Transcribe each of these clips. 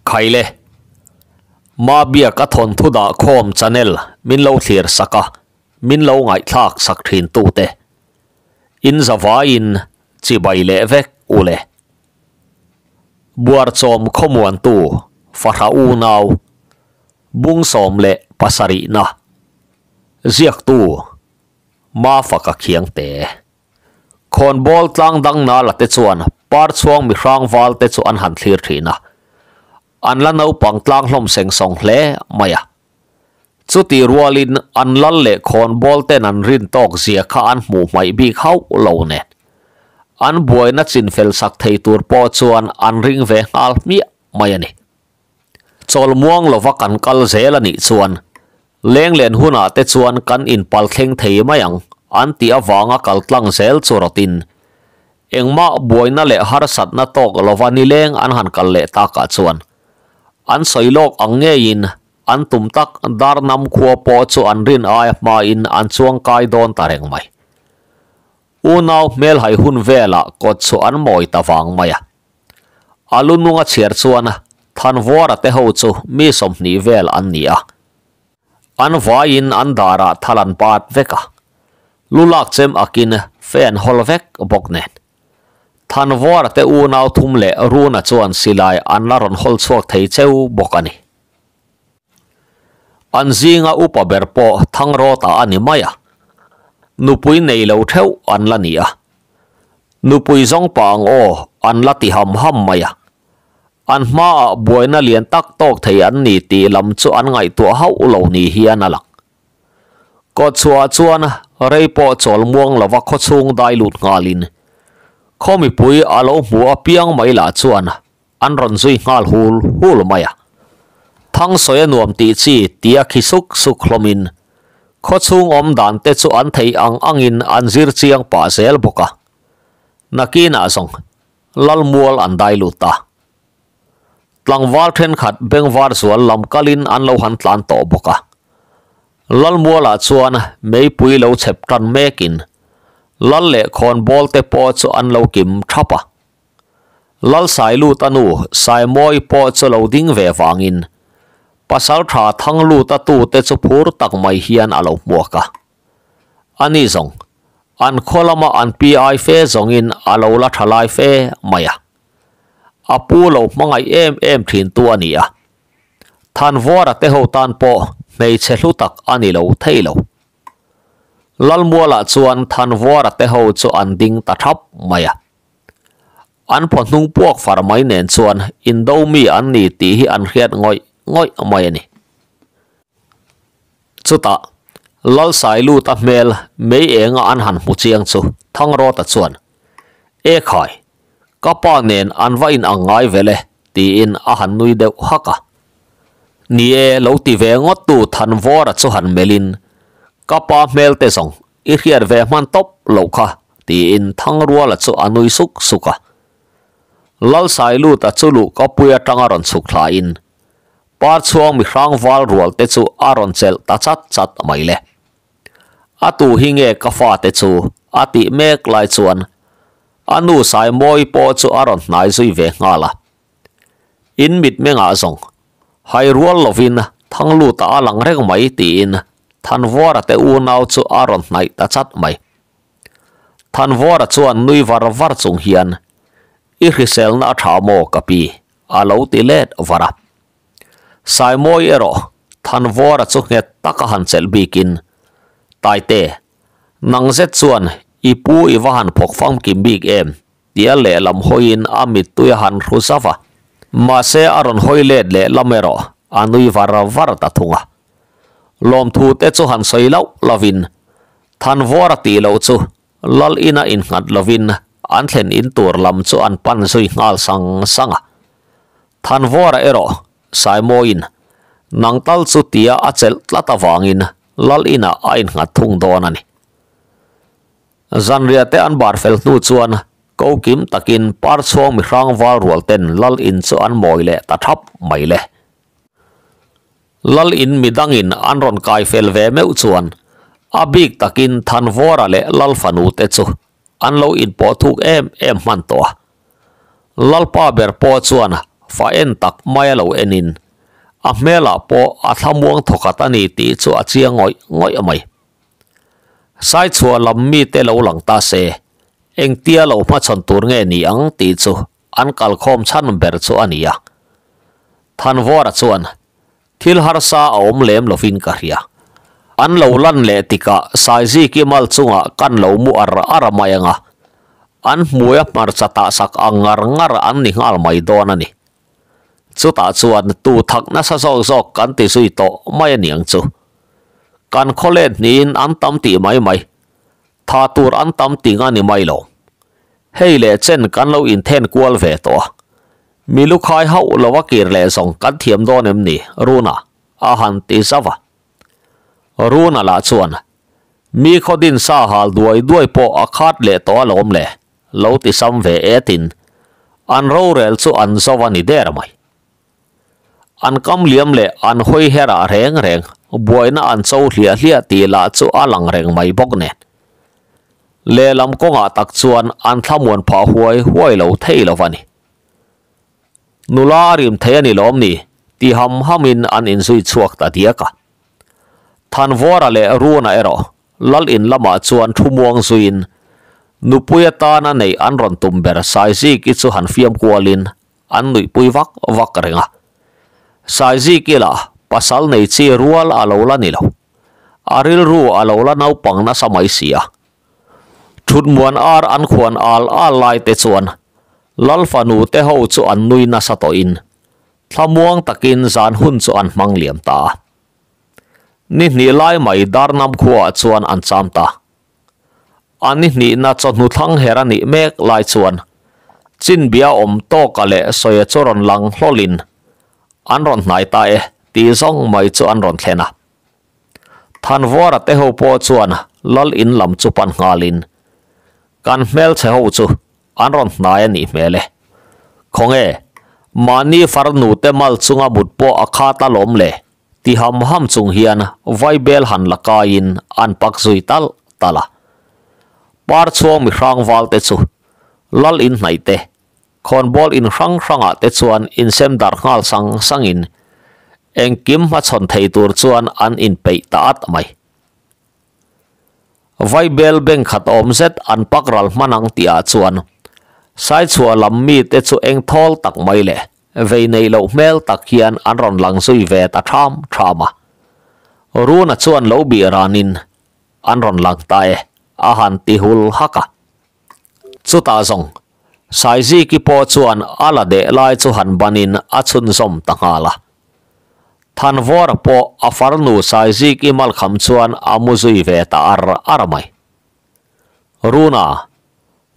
Khaile. Mabia ka thawnthu dah khawm channel min lo thlir sak a, min lo ngaihthlak sak thin tu te. In zavaiin chibai leh vek u le. Buarchawm khawmuantu Fahra unau bung 17na ziaktu Mafaka Khiangte. Khawnbawl tlang dang nala te chuan par chhuang mihrang val te chu an han thlir thin a, an la naupang tlang hlawm seng sawng hle mai a. Chutih rualin an lal leh khawnbawl ten an rin tawk zia kha an hmuh hmaih bik hauh lo nen, an buaina chinfel sak thei tur pawh chuan an ring ve nghal hmiah mai a ni. Chawlmuang lova kan kal zel a nih chuan lenglen hunah te chuan kan inpal thleng thei mai ang an tih avanga kal tlang zel chu rawtin engmah buaina leh harsatna tawk lova nileng an han kal leh takah chuan an sawi lawk ang ngeiin an tum tak Darnam khua pawh chu an rin aia hmain an chuang kai dawn ta reng mai. Unau hmelhai hun velah kawt chu an mawi ta vang mai a. A lu nunga chhiar chuan Thanvuara te ho chu mi 20 vel an ni a. An vaiin an darah thal an pat vek a. Lu lak chem akin fe an hawl vek bawk nen. Thanvuara te unau thum leh Runa chuan silai an la rawn hawl chhuak thei cheu bawk a ni. An zinga upa ber pawh Thangrawta a ni mai a. Nupui nei lo theuh an la ni a. Nupui zawng pah ang aw an la ti ham ham mai a. An hmaah buaina lian tak tawk thei an ni tih lam chu an ngaihtuah hauh lo ni hian a lang. Kawtchhuah chuan rei pawh chawl muang lova khawchhung dai lut nghalin khaw mipui a lo hmu apiang mai lah chuan an rawn zui nghal hul hul mai a. Thangsawi a nuam tih chi tia khi suk suk hlawmin khawchhung awm dan te chu an theih ang angin an zir chiang pah zel bawk a. Nakinah zawng Lalmual an dai lut ta. Tlangval thenkhat bengvar zual lam kalin an lo han tlan tawh bawk a. Lalmualah chuan meipui lo chhep tan mekin Lal leh khawnbawl te pawh chu an lo kim thap a. Lal Sailut a nu Saimawi pawh chu lo ding ve vangin pasal tha Thanglut a tute chu phur tak mai hian a lo hmuak a. Ani zawng an khaw lama an pi ai fe zawngin a lo la tha lai fe mai a. A pu lo hmangaih em em thin tu a ni a. Thanvuara te ho tan pawh hmeichhe hlu tak a ni lo thei lo. Lalmualah chuan Thanvuara te ho chu an ding ta thap mai a. An phaw hnung puak far mai nen chuan indo mi an ni tih hi an hriat ngawih ngawih mai a ni. Chutah, Lalsailuta hmel mei enga an han hmu chiang chu Thangrawta chuan, E khai, ka pa nen an va in ang ngai vel e, tiin a han nui deuh hak a. Ni e, lo ti ve ngawt tu Thanvawra chu han melhin, Ka pa hmel te zawng i hriat ve hman tawp loh kha, tiin Thangruala chu a nui suk suk a. Lalsailuta chu luh ka pui atanga rawn chhuk thlain, Par chhuang mihrang val rual te chu a rawn chelh ta chat chat mai le. A tu hi nge ka fate chu a tih mek lai chuan a nu Saimawi pawh chu a rawn hnai zui ve nghal a. In mitmengah zawng hai rual lovin Thangluta a lang reng mai tiin Thanvuara te unau chu a rawn hnaih ta chat mai. Thanvuara chuan nui var var chung hian, I hriselna a tha maw ka pi? A lo ti let var a. Saimawi erawh Thanvawra chu nghet taka han chelh bikin, Taite, nang zet chuan i pu i va han phawk famkim bik em? tia lehlam hawiin a mittui a han hru zauh a. Mahse a rawn hawi let lehlam erawh a nui var var ta thung a. Lawmthu te chu han sawi lauh lovin Thanvawra tih loh chu Lal ina innghat lovin an thlen in tur lam chu an pan zui nghal sang sang a. Thanvawra erawh Saimawiin nang tal chu tia a chelh tlat avangin Lal inah a innghat thung dawn a ni. Zanriah te an bar fel hnu chuan ko kim takin Parchhuang mihrang val rual ten Lal in chu an mawi leh ta thap mai le. Lal in midangin an rawn kai fel ve meuh chuan a bik takin Thanvawra leh Lal fanu te chu an lo inpawh thuk em em hman tawh a. Lalpa ber pawh chuan fa en tak maia lo enin a hmelah pawh a thlamuang thawkhat a ni tih chu a chiang ngawih ngawih mai. Saichhuah lam mite lo lang ta se, engtia lo hmachhawn tur nge ni ang tih chu an kalkhawm chhan ber chu a ni a. Thanvawra chuan Thil harsa a awm lem lovin ka hria. An lo lan leh tikah Saiziki mal chungah kan lo mu ar ar mai ang a, an hmuia hmarcha tahsak ang ngar ngar an ni nghal mai dawn a ni. Chutah chuan tu thak nasa zawk zawk kan ti zui tawh mai a niang chu. Kan khawlet hnihin an tam tih mai mai, tha tur an tam ting a ni mai lo. Hei leh chen kan lo inthen kual ve tawh a, Mi lukhai hauh lo a kir leh zawng kan thiam dawn em ni, Runa? a han ti zauh a. Runa lah chuan, Mi khaw din sa hal duai duai pawh a khat leh tawh alawm le, lo ti sam ve etin an rorel chu an zo a ni der mai. An kam liam leh an hawi her ah reng reng buaina an cho hliah hliah tih lah chu a lang reng mai bawk nen. Lehlam kawngah tak chuan an thlamuan phah huai huai lo thei lo a ni. Nula a rim thei a ni lawm ni? ti ham hamin an inzui chhuak ta diak a. Thanvawra leh Runa erawh Lal in lamah chuan thu muang zuiin nupui atana neih an rawn tum ber Saiziki chu han fiam kualin an nuihpui vak vak reng a. Saiziki lah pasal nei chi rual a lo la ni lo. A rilru a lo la naupang nasa mai si a. Thutmuan ar an khuan al al lai te chuan Lal fanu te ho chu an nui nasa tawhin thlamuang takin zan hun chu an hmang liam ta a. Ni hnih lai mai Darnam khuaah chuan an cham ta. A ni hnihna chawhnu thlang her a nih mek lai chuan Chinbia awm tawka leh Sawia chu rawn lang hlawlin an rawn hnai ta e tih zawng mai chu an rawn thlen a. Thanvawra te ho pawh chuan Lal in lam chu pan nghalin kan hmelchhe ho chu an rawn hnai a nih hmel e. Khawnge, mahni farnu te mal chunga mut pawh a khat alawm le ti ham ham chung hian vaibel han la kaiin an pak zui tal tal a. Par chhuang mi hrang val te chu Lal in hnaih te, khawnbawl in hrang hrangah te chuan insem darh nghal sang sangin engkim hmachhawn thei tur chuan an inpeih ta at mai. Vaibel beng khat awm zet an pak ral hman ang tihah chuan Saichhuah lam mite chu eng thawl tak mai leh vei neih loh hmel tak hian an rawn lang zui ve ta ṭham ṭham a. Runa chuan lo bih ranin an rawn lang ta e a han ti hul hak a. Chutah zawng Saiziki pawh chuan a la deh lai chu han banin a chhunzawm ta nghal a. Thanvawra pawh a farnu Saiziki malkham chuan a mu zui ve ta ar ar mai. Runa,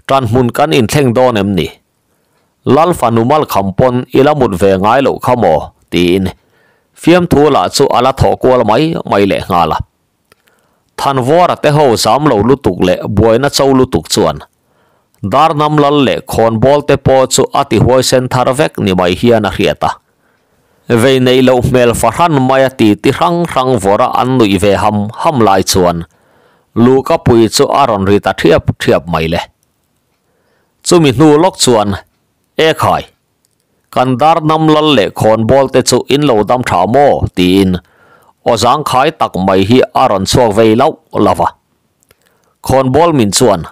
tan hmun kan inthleng dawn em ni? Lal fanu malkham pawn i la mut ve ngai loh kha maw? tiin fiamthu lah chu a la thawh kual mai mai leh nghal a. Thanvawra te ho zam lo lutuk leh buaina cho lutuk chuan Darnam lal leh khawnbawl te pawh chu a ti huaisen thar vek ni mai hian a hriat a. Vei neih loh hmel fahran maia ti ti hrang hrang vawra an nuih ve ham ham lai chuan Luka pui chu a rawn ri ta thiap thiap mai le. Chumi hnu lawk chuan E khai! Kan Darnam lal leh khawnbawl te chu in lo dam tha maw? tiin aw zangkhai tak mai hi a rawn chhuak vei lauh lauh a. Khawnbawl min chuan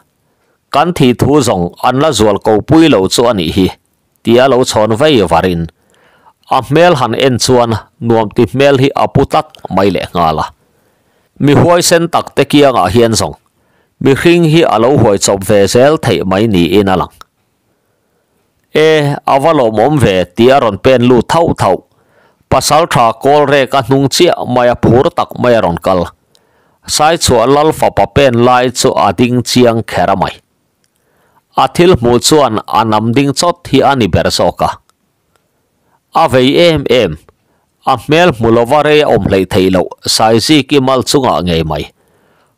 Kan thih thu zawng an la zual ko pui lo chu a nih hi, tia lo chhawn vei varin a hmel han en chuan nuam ti hmel hi a pu tlat mai leh nghal a. Mi huaisen tak te kiangah hian zawng mihring hi a lo huai chawp ve zel theih mai niin a lang. E, a va lawmawm ve tia rawn pen lut thauh thauh. Pasaltha kawl rek a hnung chiah mai a phur tak mai a rawn kal. Saichhuah lal fapa pen lai chu a ding chiang kher a mai. A thil hmuh chuan a nam ding chawt hi a ni ber zawk a. A vei em em, a hmel hmu lova rei a awm hleih theih loh Saiziki mal chungah ngei mai.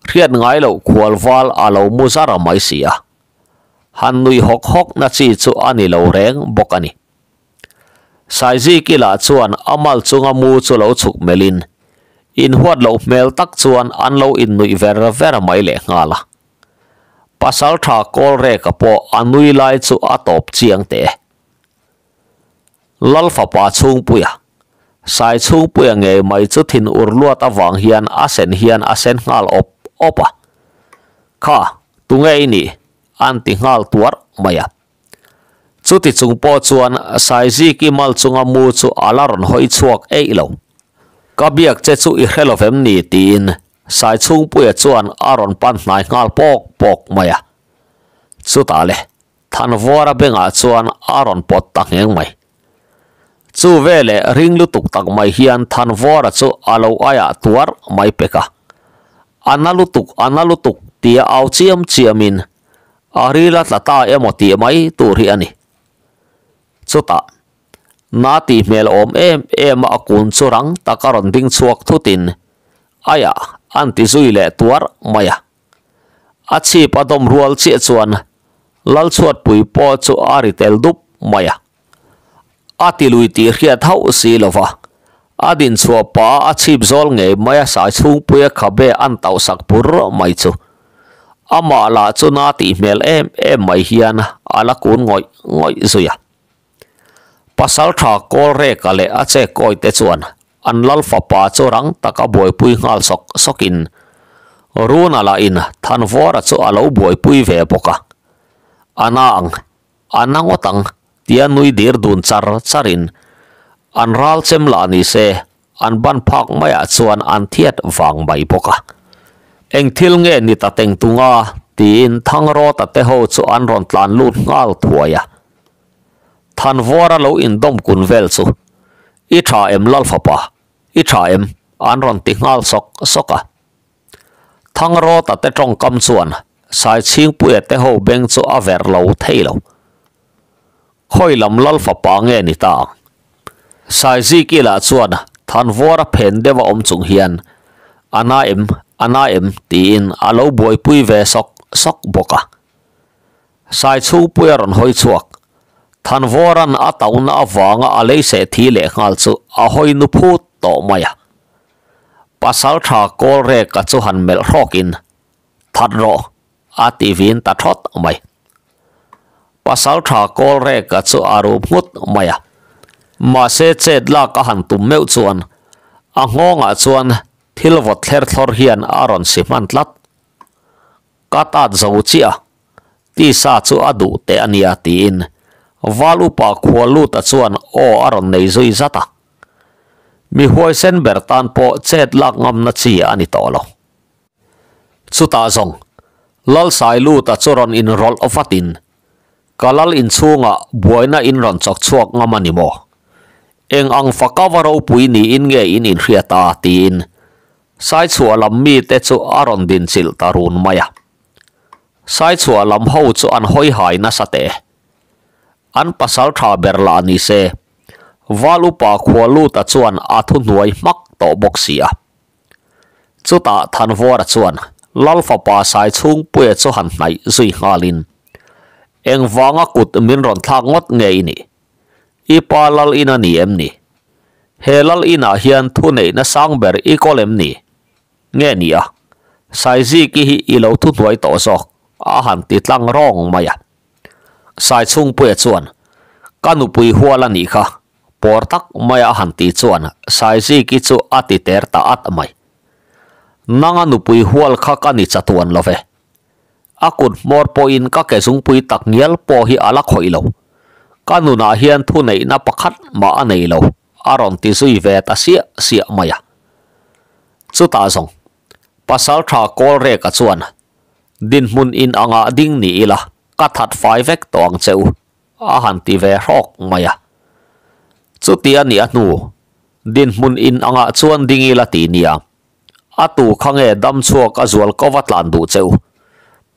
Hriat ngai loh khual val a lo mu zar mai si a. Han nuih hawk hawk na chi chu a ni lo reng bawk a ni. Saiziki lah chuan a mal chunga mu chu lo chhuk melhin inhuat loh hmel tak chuan an lo innuih ver ver mai leh nghal a. Pasaltha Kawlreka pawh a nui lai chu a tawp chiang teh e. Lal fapa chhungpuia, Sai chhungpuia ngei mai chu thin ur luat avang hian a sen hian a sen nghal awp awp a. Kha, tunge i nih? An ti nghal tuar mai a. Chuti chung pawh chuan Saiziki mal chunga mu chu a la rawn hawi chhuak eih lo. Ka biak che chu i hre lo vem ni? tiin Saichhungpuia chuan a rawn pan hnai nghal pawk pawk mai a. Chutah le, Thanvawra bengah chuan a rawn pawt ta ngheng mai. Chu veleh ring lutuk tak mai hian Thanvawra chu a lo aiah tuar mai pek a. A na lutuk, a na lutuk tia au chiam chiamin A ril a tla ta emaw tih mai tur hi a ni. Chutah, na tih hmel awm em em a a kun chu rang tak a rawn ding chhuak thutin aiah an ti zui leh tuar mai a. A chhip a dawm rual chiah chuan Lalchhuatpui pawh chu a ri tel dup mai a. A ti lui tih hriat hauh si lo va, a din chhuah pah a chhip zawl ngei mai a sai chhungpuia khabe an tauh sak pur mai chu. Amah lah chu na tih hmel em em mai hian a la kun ngawih ngawih zui a. Pasal tha kawl reka leh a che kawi te chuan an lal fapa chu rang taka buaipui nghal sawk sawkin Runa lahin Thanvawra chu a lo buaipui ve bawk a. A na ang A na ngawt ang, tia nui dir dun char charin an ral chem lah ni se, an ban phak maiah chuan an thiat vang mai bawk a. Eng thil nge ni ta teng tunga? tiin Thangrawta te ho chu an rawn tlan lut nghal thuai a. Thanvawra lo indawm kun vel chu, I tha em Lalfapa? I tha em? an rawn ti nghal sawk sawk a. Thangrawta te tawngkam chuan Saichhingpuia te ho beng chu a verh lo thei lo. Khawi lam lal fapa nge ni ta ang? Saiziki lah chuan Thanvawra phen deuh a awm chung hian A na em, a na em tiin a lo buaipui ve sawk sawk bawk a. Saichhungpuia rawn hawi chhuak. Thanvawra'n a tauhna avanga a lei seh thi lehnghal chu a hawi nu phut tawh mai a. Pasal tha kawl reka chu han melh hrawkin, That rawh, a ti vin ta thawt mai. Pasal tha kawl reka chu a rum nghut mai a. Mahse chet lak a han tum meuh chuan a nghawngah chuan thil vawt thler thlawr hian a rawn si hman tlat. Ka tat zo chiah a, tisa chu a duh teh a nia tiin Val upa Khualuta chuan aw a rawn nei zui zat a. Mi huaisen ber tan pawh chet lak ngamna chi a ni tawh lo. Chutah zawng, Lal Sailuta chu rawn inrawlh vatin, Ka lal inchhungah buaina in rawn chawk chhuak ngam a ni maw? Eng ang faka va ropui niin nge in inhriat a? tiin Saichhuah lam mite chu a rawn dinchilh ta run mai a. Saichhuah lam ho chu an hawi hai nasa teh. An pasal tha ber lah ni se, Val upa Khualuta chuan a thuhnuai hmak tawh bawk si a. Chutah Thanvawra chuan Lal fapa Saichhungpuia chu han hnaih zui nghalin, Engvanga kut min rawn thlak ngawt nge i nih? I pa Lal in a ni em ni? He Lal inah hian thuneihna sang ber i kawl em ni? Nge ni a, Saiziki hi i lo thuhnuai tawh zawk, a han ti tlang rawng mai a. Saichhungpuia chuan, Ka nupui hual a nih kha, pawr tak maia a han tih chuan Saiziki chu a ti ter ta at mai. Nanga nupui hual kha ka ni chatuan lo ve. A kut hmawr pawhin ka ke zungpui tak ngial pawh hi a la khawih lo. Ka nunah hian thuneihna pakhat mah a nei lo, a rawn ti zui ve ta siah siah mai a. Chutah zawng, Pasaltha Kawlreka chuan, Dinhmun in angah ding ni ila ka that fai vek tawh ang che u, a han ti ve hrawk mai a. Chuti a nih a hnu, dinhmun in angah chuan ding ila ti nia, a tu kha nge dam chhuak a zual ko va tlan duh che u,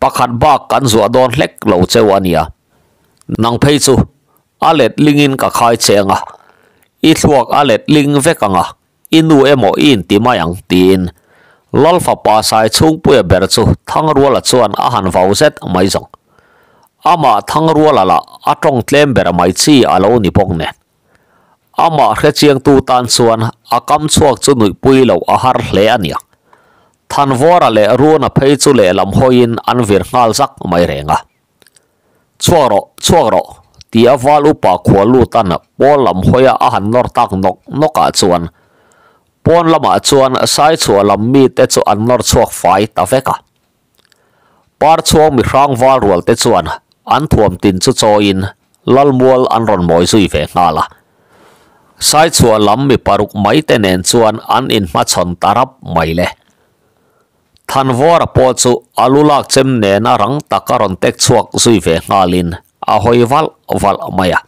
pakhat bak kan zuah dawn hlek lo che u a nia. Nang phei chu a let lingin ka khai che ang a, i thluak a let ling vek ang a, I nu emaw i inti mai ang, tiin Lal fapa Saichhungpuia ber chu Thangruala chuan a han vau zet mai zawng. Amah Thangruala lah a tawng tlem ber mai chi a lo ni bawk nen. Amah hrechiangtu tan chuan a kam chhuak chu nuihpui loh a har hle a nia. Thanvawra leh Runa phei chu lehlam hawiin an vir nghal zak mai reng a. Chhuak rawh, chhuak rawh! Tia val upa Khualutan pawn lam hawia a han nawr tak nawk nawk ah chuan pawn lamah chuan Saichhuah lam mite chu an nawr chhuak fai ta vek a. Parchhuang mihrang val rual te chuan an thuam tin chu chawiin Lalmual an rawn mawi zui ve nghal a. Saichhuah lam mi paruk mai te nen chuan an inhmachhawn ta rap mai le. Thanvawra pawh chu a lu lak chem nena rang taka rawn tek chhuak zui ve nghalin a hawi valh valh mai a.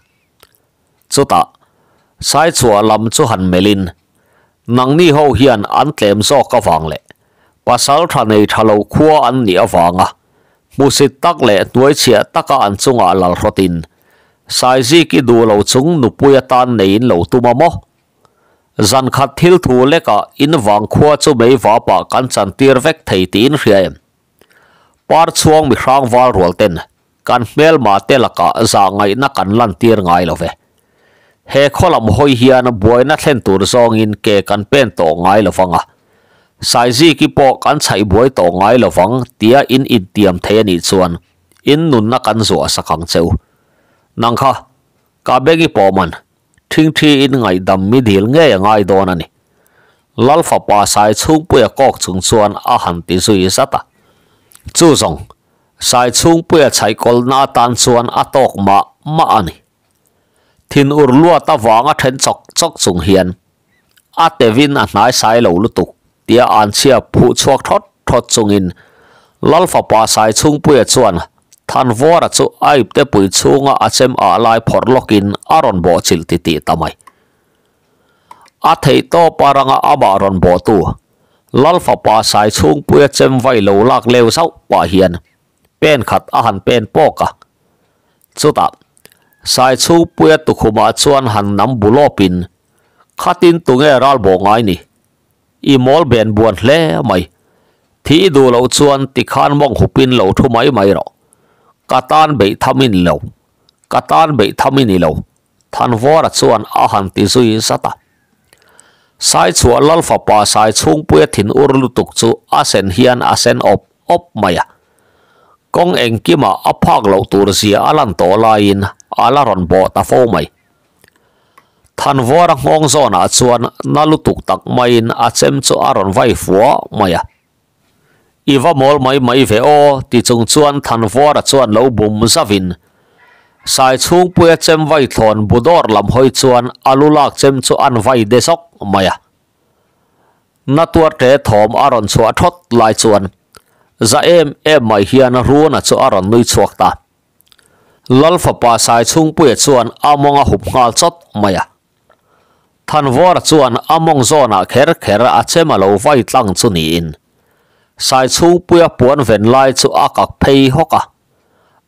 Chutah, Saichhuah lam chu han melhin, Nangni ho hian an tlem zawk avang leh pasal tha nei tha lo khua an nih avanga hmusit tak leh hnuaichhiah taka an chungah lalhrawtin Saiziki duh lo chung nupui atan neiin lo tum a maw? Zan khat thil thu lekah in vang khua chu mei vapah kan chan tir vek thei tiin hria em? Par chhuang mi hrang val rual ten kan hmelma te lakah zah ngaihna kan lan tir ngai lo ve. He khaw lam hawi hian buaina thlen tur zawngin ke kan pen tawh ngai lo vang a, Saiziki pawh kan chhaih buai tawh ngai lo vang tia in intiam thei a nih chuan in nunna kan zuah sak ang che u. Nang kha, ka bengi pawh man Thingthi in ngaihdam mi dil ngei a ngai dawn a ni. Lal fapa Sai chhungpuia kawk chung chuan a han ti zui zat a. Chu zawng, Sai chhungpuia chhaihkawlna atan chuan a tawk mah mah a ni. Thin ur luat avanga then chawk chawk chung hian a tevin a hnai sai lo lutuk tia anchhia phuh chhuak thawt thawt chungin Lal fapa Sai chhungpuia chuan Thanvawra chu a iptepui chhunga a chem ah lai phawrh lawkin a rawn bawh chilh titih ta mai. A theih tawp a ranga amah rawn bawhtu Lal fapa Sai chhungpuia chem vai lo lak leu zauh pah hian pen khat a han pen pawk a. Chutah Sai chhungpuia tukhumah chuan han nam bu lawpin, Khatin tunge ral bawh ngai ni? I mawl ben buan hle mai. Thi i duh loh chuan tikhan mawng hupin lo thu mai mai rawh. Ka tan beih tham i ni lo. Ka tan beih tham i ni lo. Thanvawra chuan a han ti zui zat a. Saichhuah Lal fapa Saichhungpuia thin ur lutuk chu a sen hian a sen awp awp mai a. Kawng engkimah a phak loh tur zia a lan tawh laiin a la rawn bawh ta fo mai. Thanvawra nghawng zawnah chuan na lutuk tak maiin a chem chu a rawn vai fua mai a. I va mawl mai mai ve aw ti chung chuan Thanvawra chuan lo bum zavin Sai chhungpuia chem vai thlawn bu dawr lam hawi chuan a lu lak chem chu an vai de zawk mai a. Na tuar te thawm a rawn chhuah thawt lai chuan za em em mai hian Runa chu a rawn nui chhuak ta. Lal fapa Saichhungpuia chuan a mawng a hup nghal chawt mai a. Thanvawra chuan a mawng zawnah kher kher a chem a lo vai tlang chu niin Saichhungpuia puan ven lai chu a kak phei hawk a.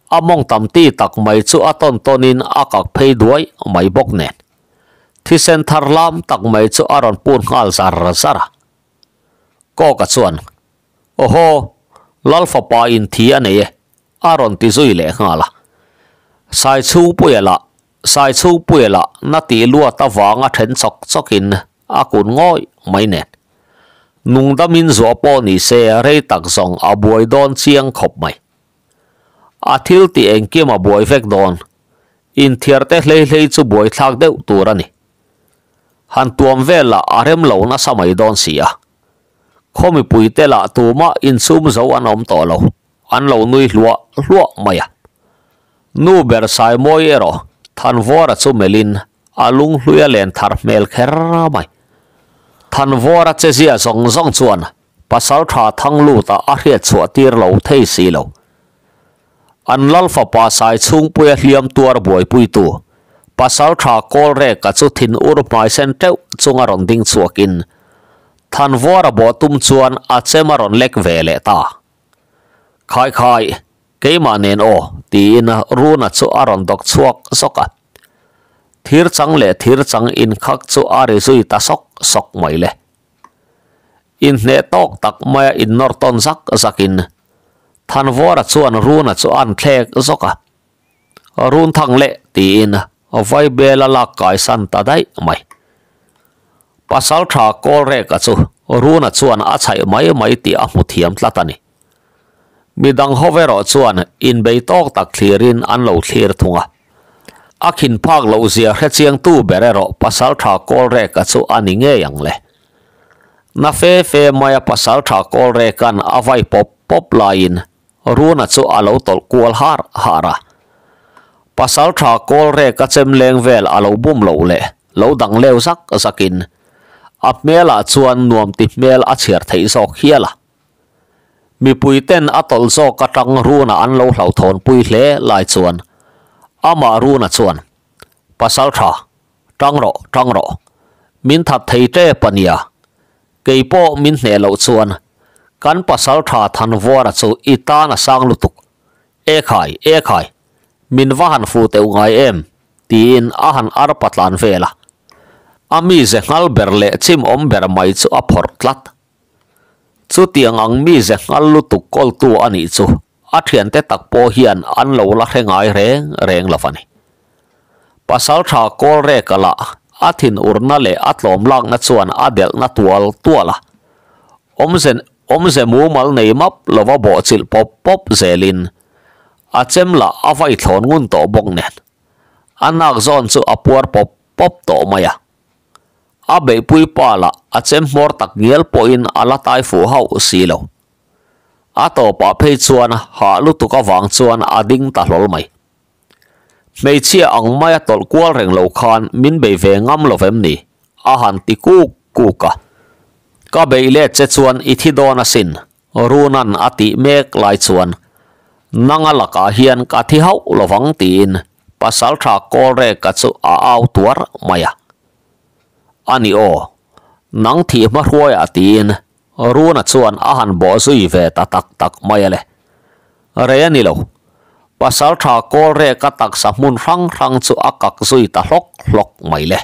A mawng tam ti tak mai chu a tawn tawnin a kak phei duai mai bawk nen. Thisen thar lam tak mai chu a rawn pun nghal zar zar a. Kawka chuan, Awhaw, Lal fapa in thi a nei e. A rawn ti zui leh nghal a. Saichhungpuia lah, Saichhungpuia lah na tih luat avanga then chawk chawkin a kun ngawih mai nen. Nungdamin zuah pawh ni se rei tak zawng a buai dawn chiang khawp mai. A thil tih engkim a buai vek dawn. Inthiar te hlei hlei chu buaithlak deuh tur a ni. Han tuam vel lah a rem lo nasa mai dawn si a. Khaw mipuite lah tumah insum zo an awm tawh lo. An lo nui hluah hluah mai a. Nu ber Saimawi erawh Thanvawra chu melhin a lunghlui a len thar hmel kher mai. Thanvawra che zia zawng zawng chuan pasal tha thang luta a hriat chhuah tir lo thei si lo. An lal fapa Saichhungpuia hliam tuar buaipuitu pasal tha Kawlreka chu thin ur hmai sen teuh chunga rawn ding chhuakin Thanvawra bawh tum chuan a chem a rawn lek ve leh ta. Khai khai, keimah nen aw, tiin Runa chu a rawn dawk chhuak zawk a. Thir chang leh thir chang inkhak chu a ri zui ta sawk sawk mai le. Inhneh tawk tak maia innawr tawn zak zakin Thanvawra chuan Runa chu a an thlek zawk a. Run thang leh tiin Vaibel a lak kai san ta daih mai. Pasal tha Kawlreka chu Runa chuan a chhaih mai mai tih a hmu thiam tlat a ni. Midang ho erawh chuan inbei tawk tak thlirin an lo thlir thung a. A khin phak loh zia hrechiangtu ber erawh Pasaltha Kawlreka chu a ni ngei ang le. Na fe fe maia Pasaltha Kawlreka'n a vai pawp pawp laiin Runa chu a lo tawlh kual har har a. Pasaltha Kawlreka chem leng vel a lo bum loh leh lo dang leu zak zakin a hmelah chuan nuam ti hmel a chhiar theih zawk hial a. Mipui ten a tawlh zawk atang Runa an lo hlauhthawnpui hle lai chuan amah Runa chuan, Pasaltha, tang rawh, tang rawh. Min that thei tep a nia. Kei pawh min hneh loh chuan kan Pasaltha Thanvuara chu i tan a sang lutuk. E khai, e khai, min va han fu teuh ngai em? tiin a han arpa tlan vel a. A mize nghal ber leh chimawm ber mai chu a phawrh tlat. Chutiang ang mize nghal lutuk kawltu a nih chu a thiante tak pawh hian an lo la hre ngai reng reng lo a ni. Pasaltha Kawlreka lah a thinurna leh a tlawm lakna chuan a delhna tual tual a, awmze awmze mumal nei map lova bawhchilh pawp pawp zelin a chem lah a vaithlawn ngun tawh bawk nen a nak zawn chu a puar pawp pawp tawh mai a. A beihpui pa lah a chem hmawr tak ngial pawhin a la tai fuh hauh si lo. A tawpah phei chuan hah lutuk avang chuan a ding ta hlawl mai. Hmeichhia ang maia tawlh kual reng lo khan min bei ve ngam lo vem ni? A han ti kuk kuk a. Ka beih let che chuan i thi dawn asin, Runan a tih mek lai chuan nanga lakah hian ka thi hauh lovang tiin Pasaltha Kawlreka chu a au tuar mai a. Ani aw, nang thih hma hruaiah tiin Runa chuan a han bawh zui ve ta tak tak mai a le. Rei a ni lo. Pasaltha Kawlreka taksa hmun hrang hrang chu a kak zui ta hlawk hlawk mai le.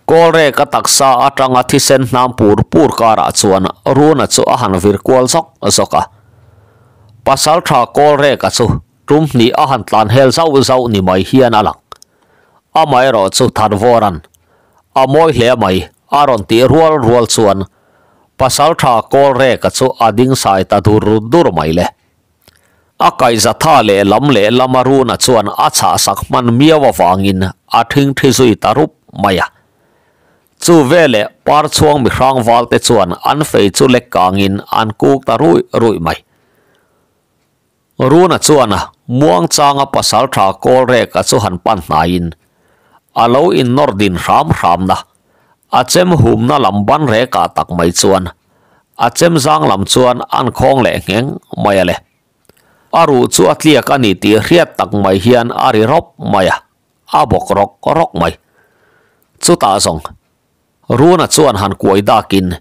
Kawlreka taksa atanga thisen hnam pur pur karah chuan Runa chu a han vir kual zawk zawk a. Pasaltha Kawlreka chu tum hnih a han tlan hel zauh zauh ni mai hian a lang. Amaherawh chu Thanvawra'n a mawi hle mai a rawn tih rual rual chuan Pasaltha Kawlreka chu a ding sai ta dur dur mai le. A kaihzatha leh lam leh lama Runa chuan a chhahsak hman miau avangin a thingthi zui ta rup mai a. Chu veleh Parchhuang mihrang valte chuan an fei chu lek kangin an kuk ta ruih ruih mai. Runa chuan muangchanga Pasaltha Kawlreka chu han pan hnaiin a lo innawr din hram hramna a chem humna lam ban rekah tak mai chuan a chem zang lam chuan an khawng leh ngheng mai a le. A ruh chu a tliak a ni tih hriat tak mai hian a ri rawp mai a, a bawk rawk rawk mai. Chutah zawng Runa chuan han kuai dakin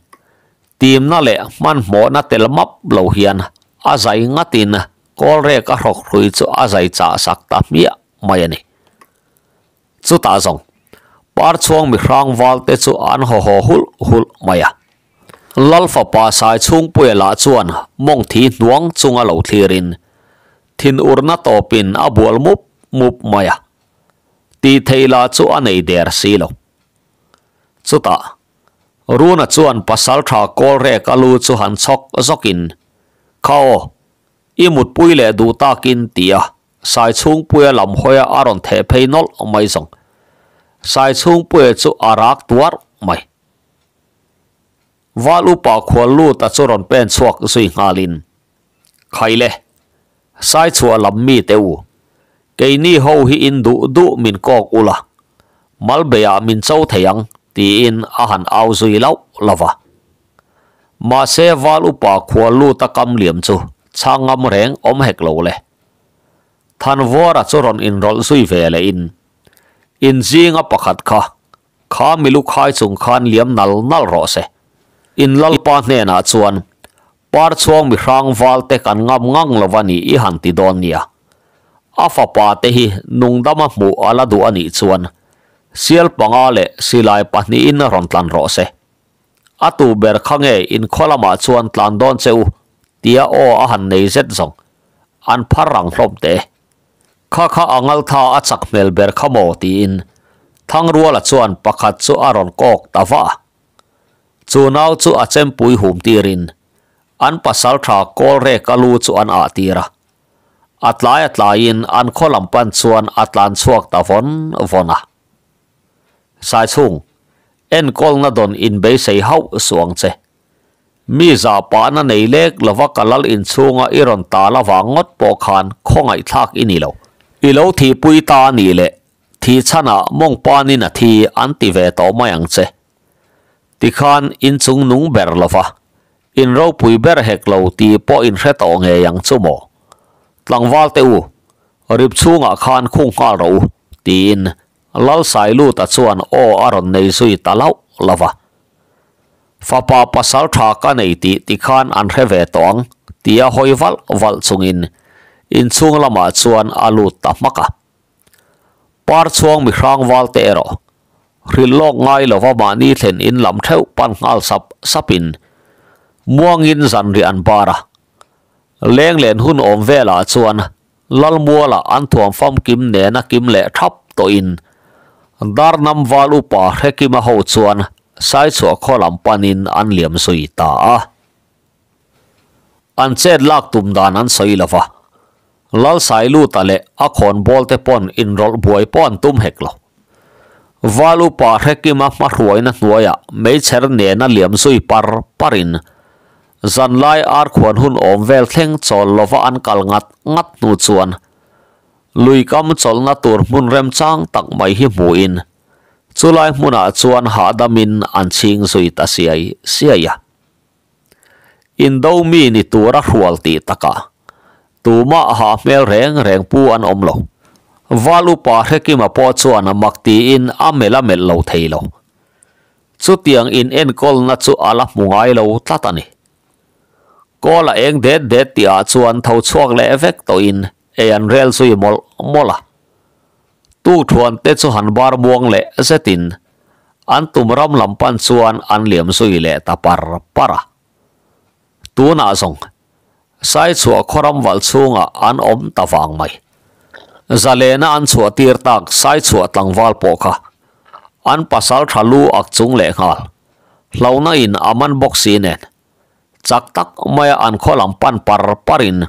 timna leh hmanhmawhna tel map lo hian a zai ngatin Kawlrek a hrawk hrui chu a zai chah sak ta hmiah mai a ni. Chutah zawng Parchhuang mihrang valte chu an haw haw hulh hulh mai a. Lal fapa Saichhungpuia lah chuan mawng thi hnuang chunga lo thlirin thinurna tawpin a bual mup mup mai a. Tih theih lah chu a nei der si lo. Chutah, Runa chuan Pasaltha Kawlrek a lu chu han chhawk zawkin, Kha aw, i mutpui leh duh takin ti a, Saichhungpuia lam hawia a rawn theh phei nawlh mai zawng. Saichhungpuia chu a rak tuar mai. Val upa khual lut a chu rawn pen chhuak zui nghalin, Khaile, Saichhuah lam mi te u, keini ho hi in duh duh min kawk ula, Malbeiah min cho thei ang, tiin a han au zui lauh lauh va. Mahse Val upa khual lut a kam liam chu chhang ngam reng awm hek lo le. Thanvuara chu rawn inrawlh zui ve leh in, Inzinga pakhat kha Kha milu khai chung khan liam nal nal rawh se. In lalpa hnenah chuan Parchhuang mihrang val te kan ngam ngang lo a nih i han ti dawn nia. A fapa te hi nungdama hmuh a la duh a nih chuan sial panga leh silai pahnihin rawn tlan rawh se. A tu ber kha nge in khaw lamah chuan tlan dawn che u tia aw a han nei zet zawng an phar rang hlawm teh. Kha kha a ngaltha a chak hmel ber kha maw tiin Thangruala chuan pakhat chu a rawn kawk ta va a. Chu nau chu a chempui hum tirin an pasaltha Kawlreka lu chu an ah tir a. A tlai a tlaiin an khaw lam pan chuan a tlan chhuak ta vawn vawn a. Saichhung, enkawlna dawn inbeisei hauh suang che. Mi zah pahna nei lek lova ka lal inchhunga i rawn tal avang ngawt pawh khan khawngaihthlak i ni lo. I lo thihpui ta a nih leh thih chhanah mawng panin a thi an ti ve tawh mai ang che. Tikhan inchung nung ber lova in ropui ber hek lo tih pawh in hre tawh ngei ang chu maw? Tlangval te u, rip chhungah khan khung nghal rawh u, tiin Lalsailuta chuan aw a rawn nei zui ta lauh lo va. Fapa pasal tha ka nei tih tikhan an hre ve tawh ang, tia hawi valh valh chungin inchhung lamah chuan a lut ta hmak a. Par chhuang mihrang val te erawh hrilh lawk ngai lova mahni thlen in lam theuh pan nghal sap sapin muangin zanriah an bar a. Leng len hun awm velah chuan Lalmuala an thuam famkim nena kim leh thap tawhin Darnam val upa Hrekima ho chuan Saichhuah khaw lam panin an liam zui ta a. An chet lak tum dan an sawi lo va, Lalsailuta leh a khawnbawl te pawn inrawlh buai pawh an tum hek lo. Val upa Hrekima hmahruaina hnuaiah meichher nena liam zui par parin Zanlai arkhuan hun awm vel thleng chawl lova an kal ngat ngat hnu chuan lui kam chawlhna tur hmun remchang tak mai hi hmuhin chulai hmunah chuan hahdamin an chhing zui ta siai siai a. Indo mi ni tura hrual tih takah tumah ha hmel reng reng pu an awm lo. Val upa Hrekima pawh chuan mak tiin a melh a melh lo thei lo. Chutiang in enkawlna chu a la hmu ngai lo tlat a ni. Kawl a eng det det tih ah chuan tho chhuak leh vek tawhin ei an rel zui mawlh mawlh a. Tukthuan te chu han bar muang leh zetin an tum ram lam pan chuan an liam zui leh ta par par a. Tunah zawng Saichhuah khawram valh chhungah an awm ta vang mai. Zalena an chhuah tir tak Saichhuah tlangval pawh kha an pasal tha lu ak chung leh nghal. Hlauhna in a man bawk si nen chak tak maia an khaw lam pan par parin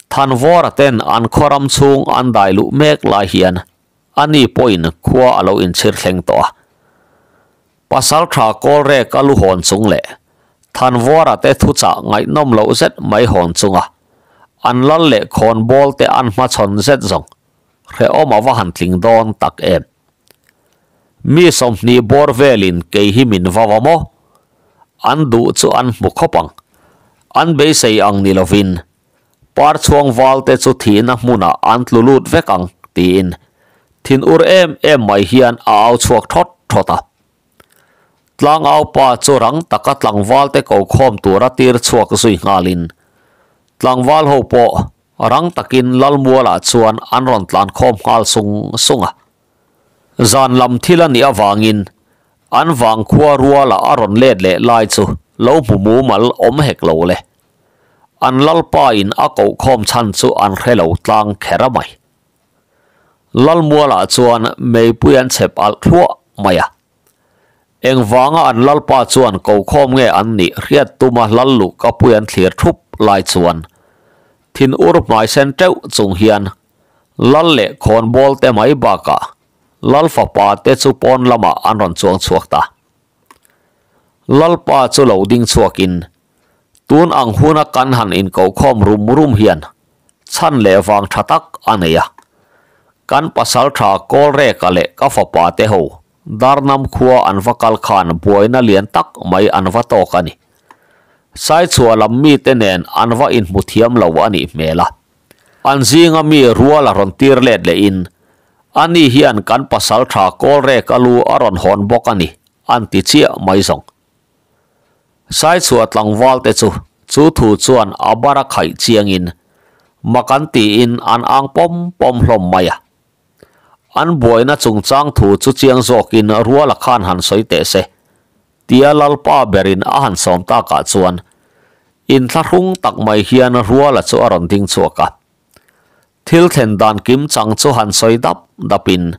Thanvawra ten an khawram chhung an dai luh mek lai hian ani pawhin khua a lo inchhir thleng tawh a. Pasal tha Kawlrek a lu hawn chung leh Thanvawra te thuchah ngaihnawm loh zet mai hawn chunga an lal leh khawnbawl te an hmachhawn zet zawng hrehawm a va han tling dawn tak em. Mi 20 bawr velin kei hi min va va maw? An duh chu an hmu khawp ang. An beisei ang ni lovin Parchhuang val te chu thihna hmunah an tlu lut vek ang, tiin thin ur em em mai hian a au chhuak thawt thawt a. Tlangau pa chu rang taka tlangval te ko khawm tura tir chhuak zui nghalin tlangval ho pawh rang takin Lalmualah chuan an rawn tlan khawm nghal sung sung a. Zan lam thil a nih avangin an vangkhua ruala a rawn let leh lai chu lo hmu mumal awm hek lo le. An lalpa in a koh khawm chhan chu an hre lo tlang kher a mai. Lalmualah chuan meipui an chhep alh thluah mai a. Engvanga an lalpa chuan ko khawm nge an nih hriat tuma lal luh ka pui an thlir thup lai chuan thin ur hmai sen teuh chung hian lal leh khawnbawl te mai bakah lal fapa te chu pawn lamah an rawn chuang chhuak ta. Lalpa chu lo ding chhuakin Tun ang huna kan han inkohkhawm rum rum hian chhan leh vang tha tak a nei a. Kan pasal tha Kawlreka leh ka fapa te ho Darnam khua an va kal khan buaina lian tak mai an va tawk a ni. Saichhuah lam mite nen an va inhmu thiam lo a nih hmel a. An zinga mi rual a rawn tir let lehin ani hian kan pasal tha Kawlreka lu a rawn hawn bawk a ni an ti chiah mai zawng. Saichhuah tlangval te chu chu thu chuan a bar a khaih chiangin mak an tiin an ang pawm pawm hlawm mai a. An buaina chungchang thu chu chiang zawkin Ruala khan han sawi teh se tia Lalpa berin a han sawm takah chuan inthlahrung tak mai hian Ruala chu a rawn ding chhuak a. Thil thlen dan kim chang chu han sawi dap dapin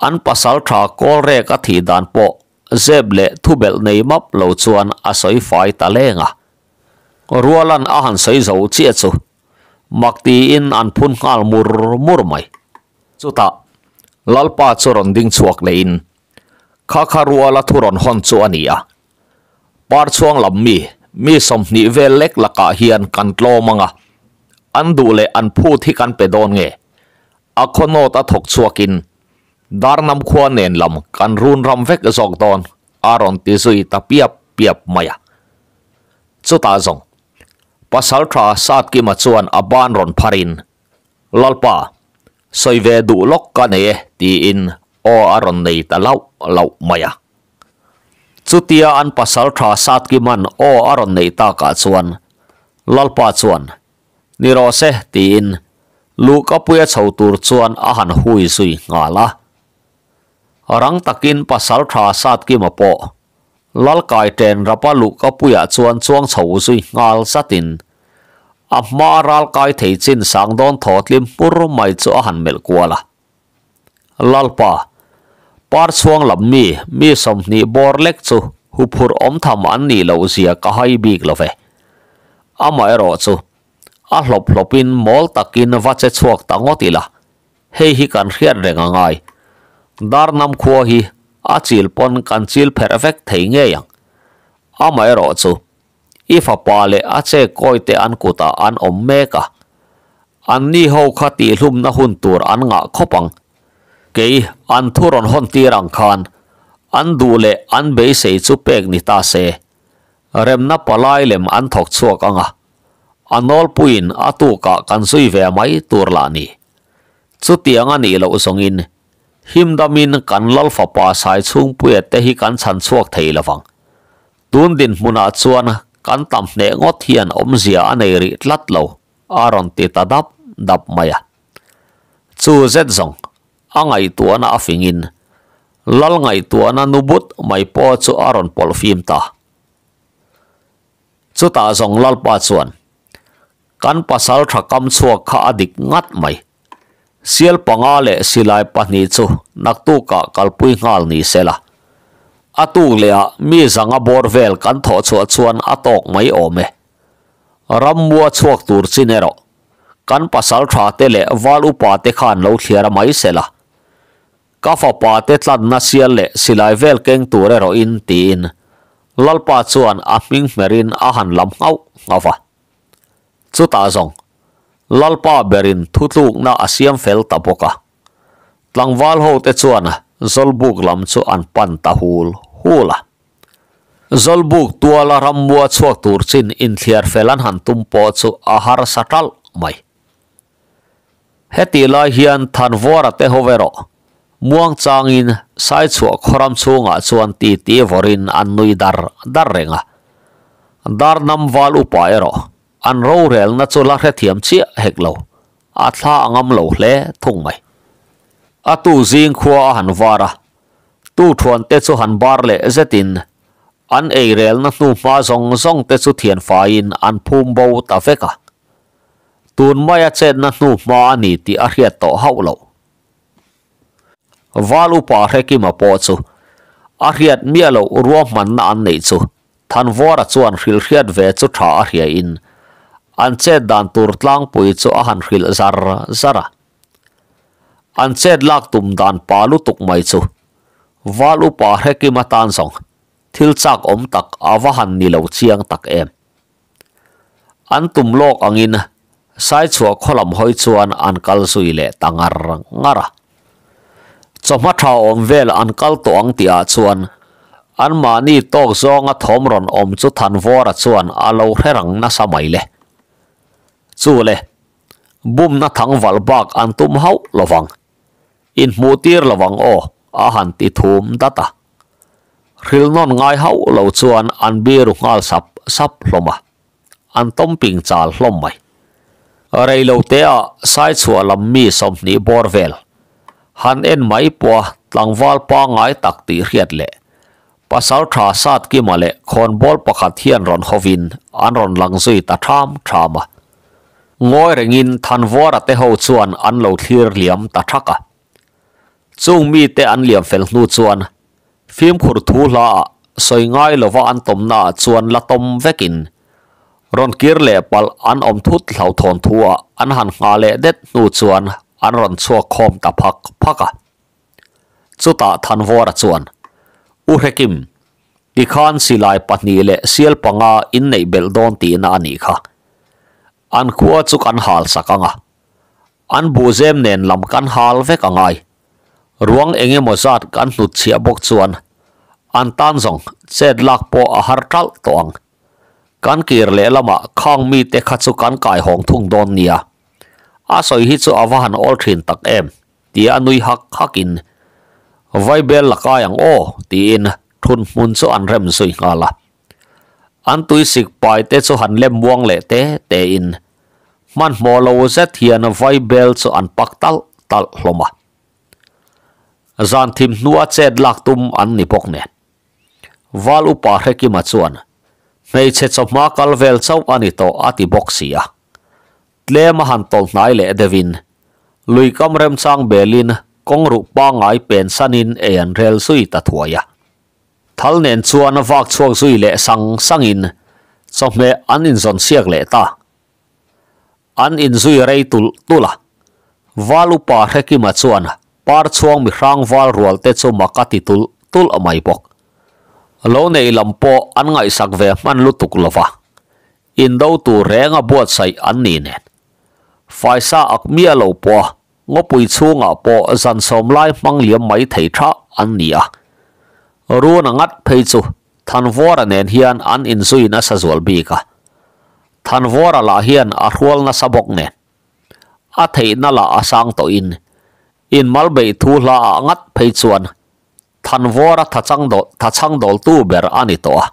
an pasal tha Kawlrek a thih dan pawh Zep leh thubelh nei map lo chuan a sawi fai ta leng a. Rualan a han sawi zo chiah chu. Mak tiin an phun nghal mur mur mai. Chutah Lalpa chu rawn ding chhuak lehin kha kha ruala thu rawn hawn chu a ni a. Par chhuang lam mi, mi 20 vel lek lakah hian kan tlawm ang a, an duh leh an phut hi kan pe dawn nge? A khaw nawt a thawk chhuakin Darnam khua nen lam kan run ram vek zawk dawn a rawn ti zui ta piap piap mai a. Chutah zawng Pasaltha Satkima chuan a ban rawn pharin, Lalpa, sawi ve duh lawk ka nei e tiin aw a rawn nei ta lauh lauh mai a. Chutia an Pasaltha Satkima'n aw a rawn neih takah chuan Lalpa chuan, Ni rawh se tiin luhkapuia chho tur chuan a han hui zui nghal a. Rang takin Pasaltha Satkima pawh Lalkai ṭen rapa luhkapuiah chuan chuang chho zui nghal zatin a hma ralkai thei chin sang dawn thaw tlim hmur mai chu a han melh kual a. Lalpa, par chhuang lam mi, mi 20 bawr lek chu huphurh awm tham an nih loh zia ka hai bik lo ve. Amaherawh chu a hlawp hlawpin mawl takin va che chhuak ta ngawt ila. Hei hi kan hriat reng a ngai. Darnam khua hi a chil pawn kan chil pherh vek thei ngei ang. Amaherawh chu i fapa leh a che kawi te an kutah an awm mek a. An ni ho kha tihlumna hun tur an ngah khawp ang. Kei an thu rawn hawn tir ang khan an duh leh an beisei chu pek ni ta se. Remna palai lem an thawk chhuak ang a. A nawlpuiin a tukah kan zui ve mai tur lah ni. Chutiang a nih loh zawngin himdamin kan lal fapa sai chhungpuia te hi kan chhan chhuak thei lovang. Tun dinhmunah chuan kan tam hneh ngawt hian awmzia a nei rih tlat lo, a rawn ti ta dap dap mai a. Chu zet zawng a ngaihtuahna a fingin lal ngaihtuahna nu but mai pawh chu a rawn pawlh fim ta. Chutah zawng Lalpa chuan, Kan pasal tha kam chhuak kha a dik ngat mai. Sial panga leh silai pahnih chu naktukah kalpui nghal ni se la. A tuk lehah mi zanga bawr vel kan thawh chhuah chuan a tawk mai awm e. Rammua chhuak tur chin erawh kan pasal tha te leh val upa te khan lo thliar mai se la. Ka fapa te tlanna sial leh silai vel keng tur erawhin tiin Lalpa chuan a hming hmerin a han lam nghauh nghauh a. Chutah zawng, Lalpa berin thutlukna a siam fel ta bawk a. Tlangval ho te chuan Zawlbuk lam chu an pan ta hul hul a. Zawlbuk tuala rammua chhuak tur chin inthliar fel an han tum pawh chu a harsa ṭalh mai. Hetih lai hian Thanvawra te ho erawh muang changin Saichhuah khawram chhungah chuan titi vawrin an nui dar dar reng a. Darnam val upa erawh an rorelna chu la hrethiam chiah hek lo, a thla a ngam lo hle thung mai. A tu zing khua a han var a, tu thuan te chu han bar leh zetin an eirelna hnuhma zawng zawng te chu thianfaiin an phum bo ta vek a. Tun maia chetna hnu hma a ni tih a hriat tawh hauh loh. Val upa Hrekima pawh chu a hriat miah loh ruahmanna an neih chu Thanvawra chuan hrilh hriat ve chu tha a hriain an chet dan tur tlangpui chu a han hrilh zar zar a. An chet lak tum dan pa lutuk mai chu Val upa Hrekima tan zawng thil chak awm tak a va han ni lo chiang tak em. An tum lawk angin Saichhuah khaw lam hawi chuan an kal zui leh ta ngar ngar a. Chawhma tha awm vel an kal tawh ang tihah chuan anmahni tawk zawnga thawm rawn awm chu Thanvawra chuan a lo hre rang nasa mai le. Chu le, bumna thangval bak an tum hauh lovang. Inhmuh tir lovang aw, a han ti thum dat a. Hrilhnawn ngai hauh lo chuan an biru nghal sap sap hlawm a, an tawm ping chal hlawm mai. Rei lo te ah Saichhuah lam mi 20 bawr vel han en mai pawh a tlangval pangngai tak tih hriat leh pasal tha Satkima leh khawnbawl pakhat hian rawn hovin an rawn lang zui ta tham tham a. Ngawi rengin Thanvawra te ho chuan an lo thlir liam ta thak a. Chung mite an liam fel hnu chuan fimkhur thu hla ah sawi ngai lova an tawmna ah chuan la tawm vekin. Rawn kir leh palh an awm thut hlauhthawn thu ah an han nghah leh det hnu chuan an rawn chhuak khawm ta phak phak a. Chutah Thanvawra chuan, U Hrekim, tikhan silai pahnih leh sial panga inneih belh dawn tihna a nih kha. An khua chu kan hal sak ang a. An buhzem nen lam kan hal vek a ngai. Ruang eng emaw zat kan hnut chhiah bawk chuan an tan zawng chet lak pawh a har ṭalh tawh ang. Kan kir leh lamah khang mite kha chu kan kai hawng thung dawn nia. A sawi hi chu a va han awl thin tak em tia a nui hak hakin Vaibel la kai ang aw tiin thun hmun chu an rem zui nghal a. An tuisik pai te chu han lem muang leh te tein hmanhmawh lo zet hian Vaibel chu an pak talh talh hlawm a. Zan thim hnua chet lak tum an ni bawk nen. Val upa Hrekima chuan, Hmeichhe chawhma kal vel chauh a ni tawh a ti bawk si a. Tlem a han tawlh hnai leh deuhin, lui kam remchang belin kawng ruh pangngai pen sanin ei an rel zui ta thuai a. Thal nen chuan vak chhuak zui leh sang sangin chawhmeh an inzawn siak leh ta. An inzui rei tulh tulh a. Val upa Hrekima chuan par chhuang mihrang val rual te chu mak a ti tulh tulh mai bawk. Lo neih lam pawh an ngaihsak ve hman lutuk lo va, indo tur renga buatsaih an ni nen. Faisa ak miah lo pawh a ngawpui chhungah pawh zan sawm lai hmang liam mai thei tha an ni a. Runa ngat phei chu Thanvawra nen hian an inzui nasa zual bik a. Thanvawra lah hian a hrual nasa bawk nen. A theihna lah a sang tawhin inmal beih thu hla ah ngat phei chuan Thanvawra thachang thachang dawltu ber a ni tawh a.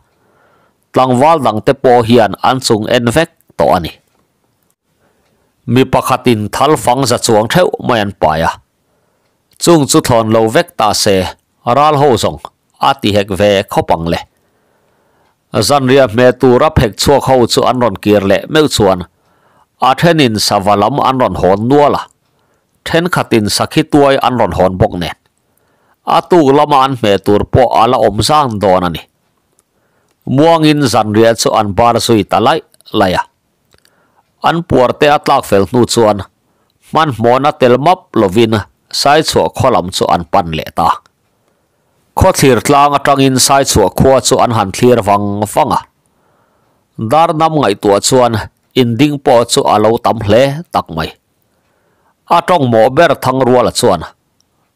Tlangval dangte pawh hian an chung en vek tawh a ni. Mi pakhatin thal fang za chuang theuh mai an pai a. Chung chu thlawn lo vek ta se ral ho zawng a ti hek ve khawp ang le. Zanriah hmeh tura phek chhuak ho chu an rawn kir leh meuh chuan a thenin sava lam an rawn hawn nual a, thenkhatin sakhi tuai an rawn hawn bawk nen. A tuk lama an hmeh tur pawh a la awm zan dawn a ni. Muangin zanriah chu an bar zui ta laih laih a. An puar te a tlak fel hnu chuan hmanhmawhna tel map lovin Saichhuah khaw lam chu an pan leh ta. Khawthlir tlang atangin Saichhuah khua chu an han thlir vang vang a. Dar nam ngaihtuah chuan inding pawh chu a lo tam hle tak mai. A tawng mawh ber Thangruala chuan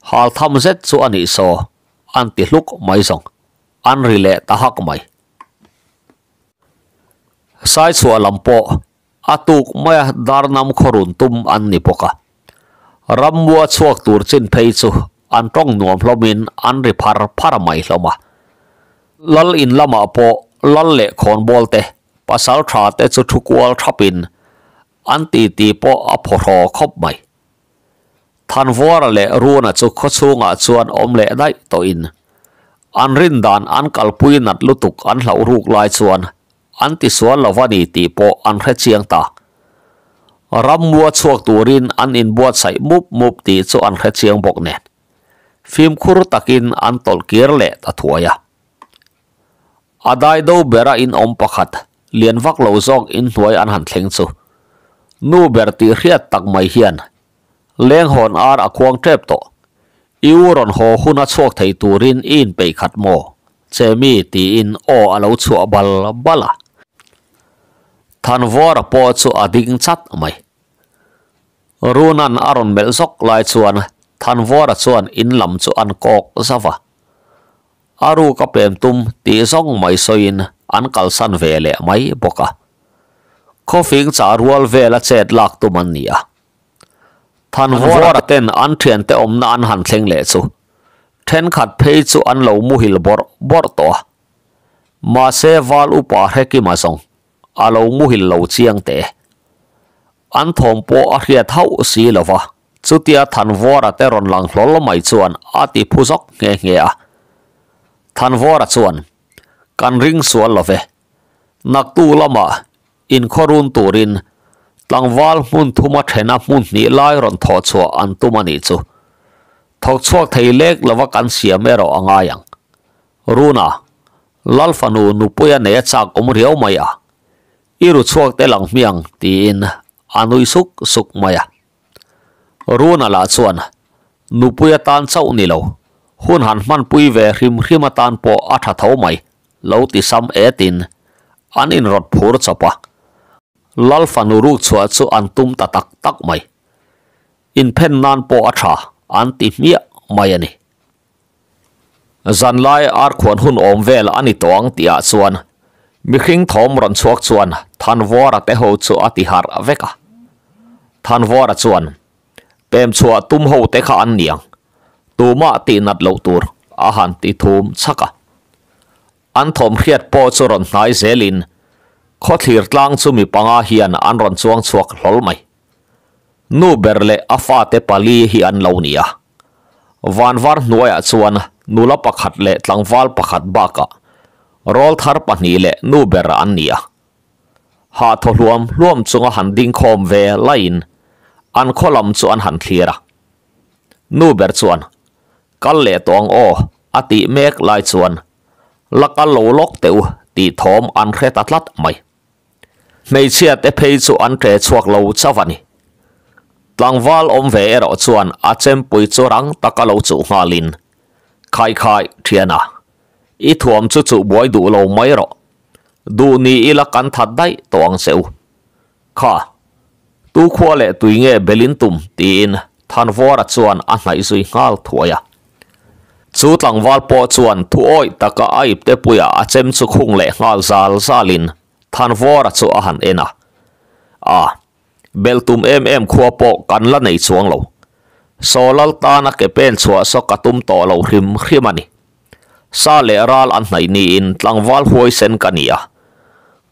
hal tham zet chu a nih saw an ti hluk mai zawng an ri leh ta hak mai. Saichhuah lam pawh a tuk maia Darnam khawrun tum an ni bawk a. Rammua chhuak tur chin phei chu an tawng nuam hlawmin an ri phar phar mai hlawm a. Lal in lamah pawh lal leh khawnbawl te, pasal tha te chu thu kual thapin an titi pawh a phawhraw khawp mai. Thanvuara leh Runa chu khawchhungah chuan awm leh daih tawhin an rin dan an kalpui nat lutuk an hlauh ruk lai chuan an tisual lo a ni tih pawh an hre chiang ta. Rammua chhuak turin an inbuatsaih mup mup tih chu an hre chiang bawk nen fimkhur takin an tawlh kir leh ta thuai a. A dai do bera in awm pakhat lian vak lo zawk inhnuai an han thleng chu nu ber tih hriat tak mai hian Leng hawn ar a khuang tep tawh. I u rawn haw hun a chhuak thei turin i inpeih khat maw? Chemi tiin aw a lo chhuah bal bal a. Thanvawra pawh chu a ding chat mai. Runan a rawn melh zawk lai chuan Thanvawra chuan in lam chu an kawk zauh a. A ruk a pem tum tih zawng mai sawiin an kalsan ve leh mai bawk a. Khawfing chah rual vela chet lak tum an ni a. Thanvawra ten an thiante awmna an han thleng leh chu thenkhat phei chu an lo muhil bawrh bawrh tawh a. Mahse Val upa Hrekima zawng a lo muhil lo chiang teh. An thawm pawh a hriat hauh si lo va, chutia Thanvawra te rawn lang hlawl mai chuan a ti phu zawk nghe nghe a. Thanvawra chuan, Kan ring sual lo ve. Naktu lamah inkhawrun turin tlangval hmun thuma thena hmun hnih lai rawn thawh chhuah an tum a nih chu. Thawk chhuak thei lek lova kan siam erawh a ngai ang. Runa, Lalfanu nupuia nei a chak awm riau mai a. I ru chhuak tel ang hmiang tiin a nui suk suk mai a. Runa lah chuan nupui atan chauh ni lo, hun han hmanpui ve hrim hrim atan pawh a tha tho mai lo ti sam etin an inrawt phur chawp a. Lal fanu ruk chhuah chu an tum ta tak tak mai. Inphen nan pawh a tha an ti hmiah mai a ni. Zanlai arkhuan hun awm vel a ni tawh ang tihah chuan mihring thawm rawn chhuak chuan Thanvawra te ho chu a ti harh vek a. Thanvawra chuan, Pem chhuah tum ho te kha an ni ang, tumah tih nat loh tur a han ti thum chhak a. An thawm hriat pawh chu rawn hnai zelin khawthlir tlang chu mi panga hian an rawn chuang chhuak hlawl mai. Nu ber leh a fate pali hi an lo ni a. Vanvar hnuaiah chuan nula pakhat leh tlangval pakhat bakah rawl thar pahnih leh nu ber an ni a. Hah thaw hluam hluam chunga han ding khawm ve laiin an khaw lam chu an han thlir a. Nu ber chuan, Kal leh tawh ang aw, a tih mek lai chuan, La kal lo lawk teh u tih thawm an hre ta tlat mai. Hmeichhia te phei chu an ṭe chhuak lo chauh a ni. Tlangval awm ve erawh chuan a chempui chu rang taka lo chuh nghalin, Khai khai, ṭhiana, i thuam chu chuh buai duh lo mai rawh. Duh ni ila kan that daih tawh ang che u. Kha, tu khua leh tui nge belin tum? tiin Thanvawra chuan a hnaih zui nghal thuai a. Chu tlangval pawh chuan thu awih taka a ipte puiah a chem chu khung leh nghal zal zalin Thanvawra chu a han en a. A, bel tum em em khua pawh kan la nei chuang lo. Saw lal tana ke pen chhuah saw ka tum tawh lo hrim hrim a ni. Sa leh ral an hnaih niin tlangval huaisen ka ni a.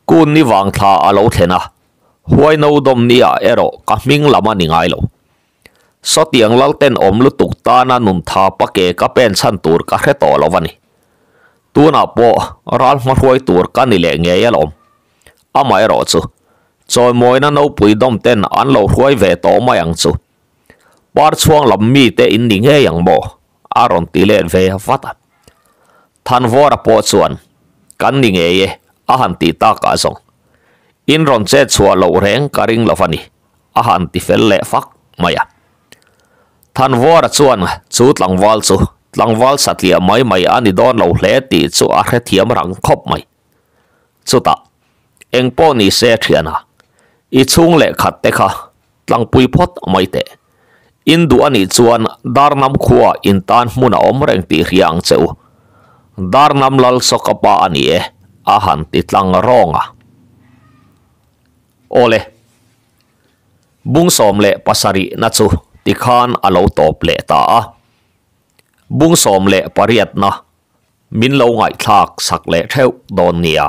Kun ni vang thla a lo thlen a, huai no dawm ni ah erawh ka hming lam a ni ngai lo. Sawtiang lal ten awm lutuk tana nun tha pa ke ka pen chhan tur ka hre tawh lo a ni. Tunah pawh ral hma hruai tur ka ni leh ngei alawm. Amaherawh chu, chawimawina nopui dawm ten an lo hruai ve tawh mai ang chu. Par chhuang lam mite in ni ngei ang maw? A rawn ti let ve vat a. Thanvawra pawh chuan, Kan ni ngei e, a han ti takah zawng. In rawn chet chhuah loh reng ka ring lo va ni, a han ti fel leh fak mai a. Thanvawra chuan chu tlangval chu tlangval satliah mai mai a ni dawn lo hle tih chu a hrethiam rang khawp mai. Chutah, eng pawh ni se thiana, i chhung leh khat te kha Tlangpui phawt mai teh. In duh a nih chuan Darnam khua in tan hmun a awm reng tih hria ang che u. Darnam lal sawka pa a ni e, a han ti tlang rawng a. Awle. Bung 17 na chu tikhan a lo tawp leh ta a. Bung 18 na min lo ngaihthlak sak leh theuh dawn nia.